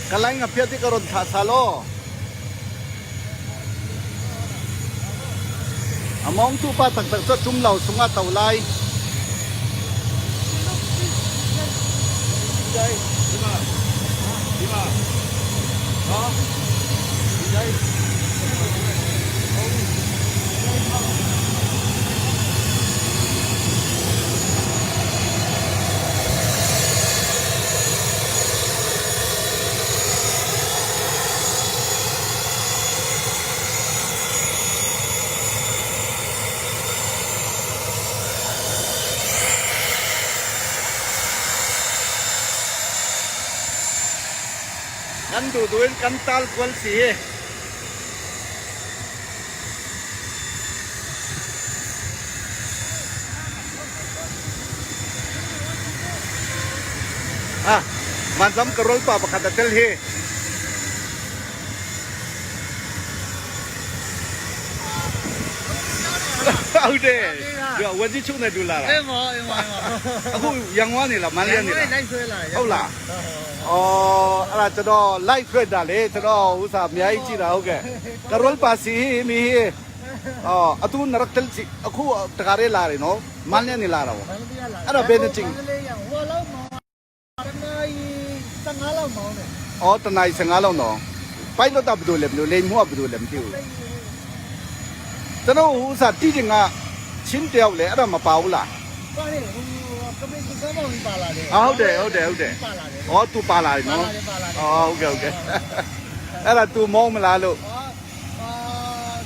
Ka lai ngaphiat hi ka rawn thlah sal aw. A mawngtu pa taktak cu a tum lo sung ah to lai. Kan duhduh in kan tal kual si hi. Ah, vanzam ka rol pa pakhat a tel hi. ဟုတ်တယ်ဝစီချုပ်နေတူလာလား အေးမောအေးမောအေးမော အခုရန်ကုန်ကနေလားမန္တလေးကနေလား လိုက်ဆွဲလာ ဟုတ်လားအော်အဲ့ဒါကျွန်တော် live ထွက်တာလေကျွန်တော်ဥစားအများကြီးကြည့်တာဟုတ်ကဲ့ကရိုလ်ပါစီမီအော်အတူနရက်တလ်စီအခုတကားရဲလာတယ်နော်မန္တလေးနေလာတာပေါ့ မန္တလေးလာ အဲ့ဒါဘယ်နဲ့ကြည့် မန္တလေးရဟိုလောက်မောင်းတနာရီ15လောက်မောင်းတယ် အော်တနိုင်15လောက်နော်ပိုက်လို့တော့ဘယ်လိုလဲဘယ်လိုလဲမှုကဘယ်လိုလဲမသိဘူးကျွန်တော်ဥစားတိတင်ကချင်းတယောက်လေအဲ့ဒါမပါဘူးလား ပါလေဟိုကမေကမောင်ပါလာတယ် အော်ဟုတ်တယ်ဟုတ်တယ်ဟုတ်တယ် ပါလာတယ် အော် तू ပါလာတယ်နော် ပါလာတယ်ပါလာတယ် အော်ဟုတ်ကဲ့ဟုတ်ကဲ့အဲ့ဒါ तू မောင်းမလားလို့ အာအာ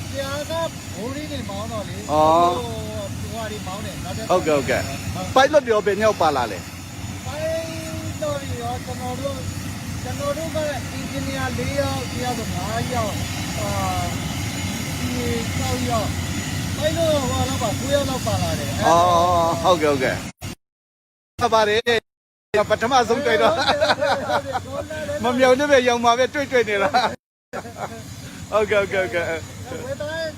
ဆရာကဘိုးလေးနေမောင်းတော့လေ အော် ဟိုဟိုဟာဒီမောင်းတယ်နောက်တဲ့ ဟုတ်ကဲ့ဟုတ်ကဲ့ပိုက်လို့ပြောဘယ်ညောက်ပါလာလဲ ပိုင်းတော့ရောကျွန်တော်တို့ကျွန်တော်တို့ကအင်ဂျင်နီယာ၄ယောက်တရားဆို၅ယောက်အာဒီ6ယောက်ပိုင်းတော့ဟိုလောက်ပါ9ယောက်လောက်ပါလာတယ် အော်ဟုတ်ကဲ့ဟုတ်ကဲ့ဟုတ်ပါတယ်ပထမဆုံးတွေ့တော့မမြောင်နဲ့ပဲရောင်မှာပဲတွေ့တွေ့နေလားဟုတ်ကဲ့ဟုတ်ကဲ့ဟုတ်ကဲ့ ဝေတိုင်း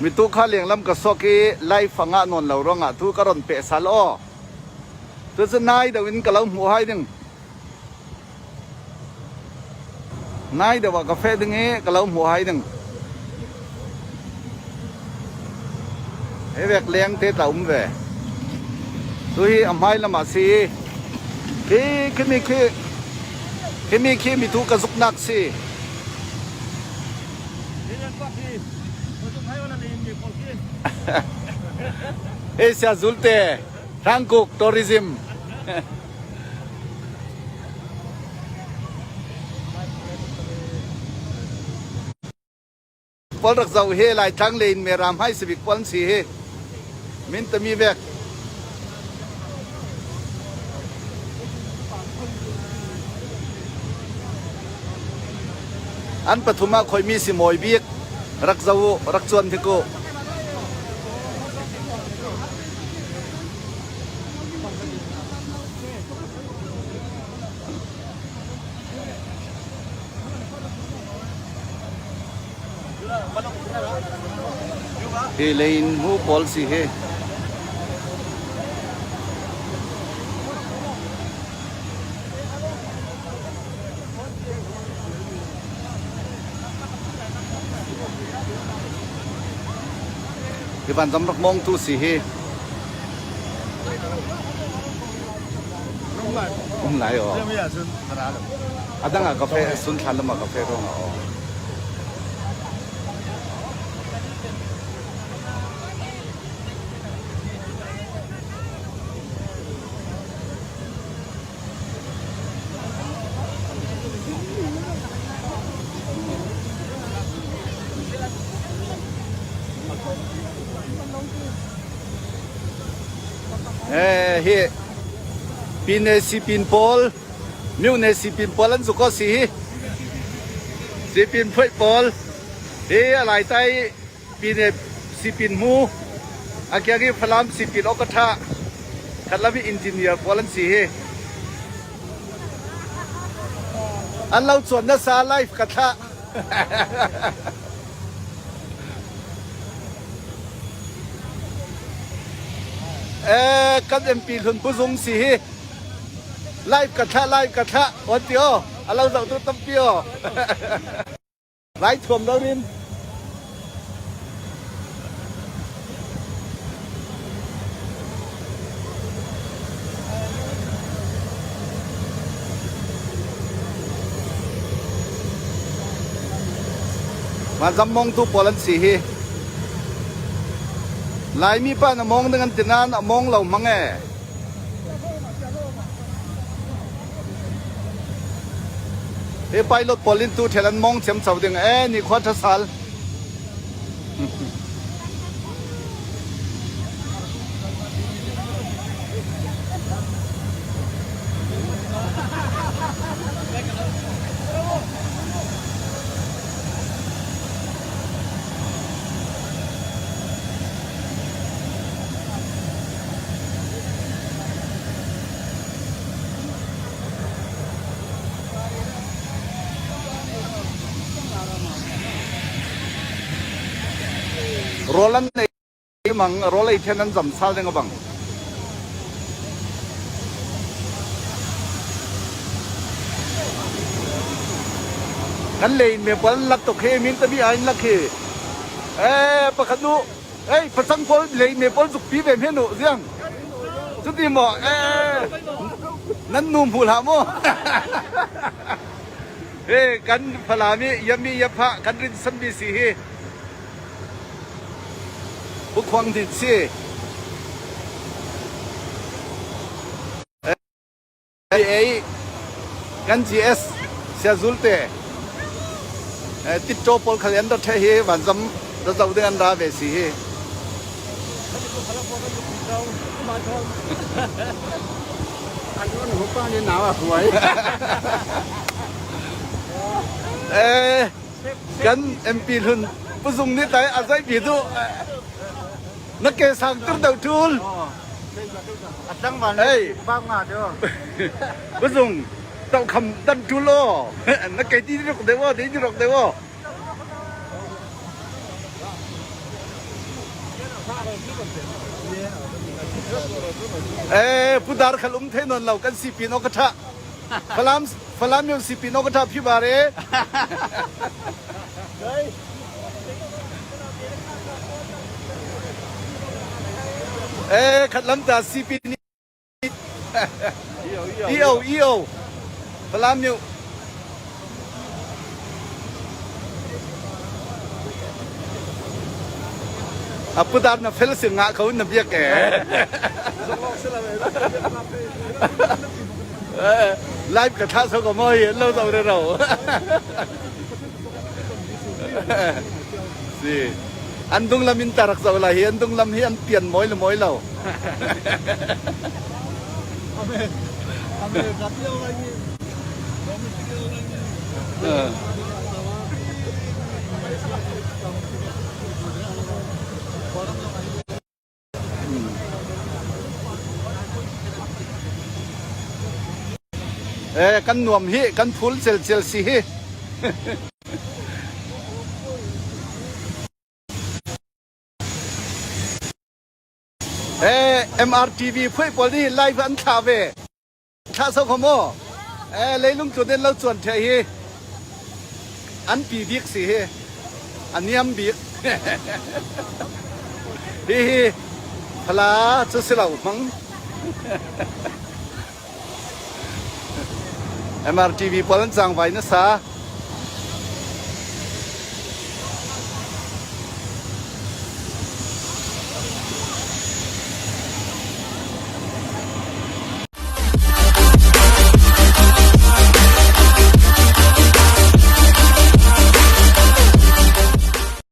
มีตู้ข้าเลี้ยงลำกระซอกที่ไล่ฟังอ่ะนอนเหล่าร้องอ่ะทุกรอนเปะซาลอตัวจะนายเดี๋ยวอินกะเหลาหัวให้ดึงนายเดี๋ยวว่ากาแฟดึงเอ๊ะกะเหลาหัวให้ดึงเฮ้ยเวกเลี้ยงเตะตาอุ้มเวตัวที่อำไห้ละมาสีที่ขึ้นมีขี้ขึ้นมีขี้มีทุกกระซุกนักสิ Asia Zulte, Rangkuk Tourism. Pol rak zau he lai thang lein me ram hai sibik pol si he min tami vek an pathuma khoi mi si moi bik rak zau rak chuan thiku Hi lein mu pawl si hi. Hi van ram rak mong tu si hi. Um lai o. Adang ah kafe sun thlan lam ah kafe rong ah o. Eh hi pine sipin pawl myu ne sipin pawl an zuk aw si hi sipin phoih pawl hi a lai tai pine sipin mu a kiang i Falam sipin awk a tha khat lam i engineer pawl an si hi. An lo chuan nasa live ka thlah. Eh kan MP hlun Pu Zung si hi live ka thlah live ka thlah on ti aw a lo zoh tu tampi aw. Lai thuam lo rin. Vanzam mongtu pawl an si hi. Laimi pa na mong ding an ti nain a mong lo hmang e. Hi pilot pawl in tu thel an mong cem cho ding e ni khua tha sal. Rawl an ei mang rawl ei then an zam sal ding abang. Kan lein me pal lak tok he min tabi ain lak hi. Eh pakhat nu Ei, facang pawl lei me pawl zuk pi ve hme nu ziang. Cuti maw eh nan nu hmu hlah mu. He kan Falam i yami yapha kan rin sanmi si hi. Bukhuang din si. Ei kan GS siazul te titṭaw pawl khal an rat hi vanzam ra zo ding an ra ve si hi. Kan MP hlun puzung nih tai a zai bi du na ke sang tur do tul. Hey, Puzung tau kham dan tul o. Na ke ti rok de wo, ti rok de wo. Eh, pudar khal um the non lo kan si pin o ka tha. Falam Falam yo si pin o ka tha phi bare. Eh, khat lam ta CP ni EO EO Falam myu a pudar na fel sing nga ko na biak e live ka tha so ko mo hi lo zo re ro Si. An dung lam in tarak zo la hi an dung lam hi an pian moi le moi lo. Amen. Amen. Eh, kan nuam hi kan phul cel cel si hi. Eh, MRTV phui pawl nih live an thla ve. Thla so kho maw? Eh, leilung tun in lo chuan the hi. An pi bik si hi. A niam bik. Hi hi phala cu si lo hmang. MRTV pawl an cang vai nasa.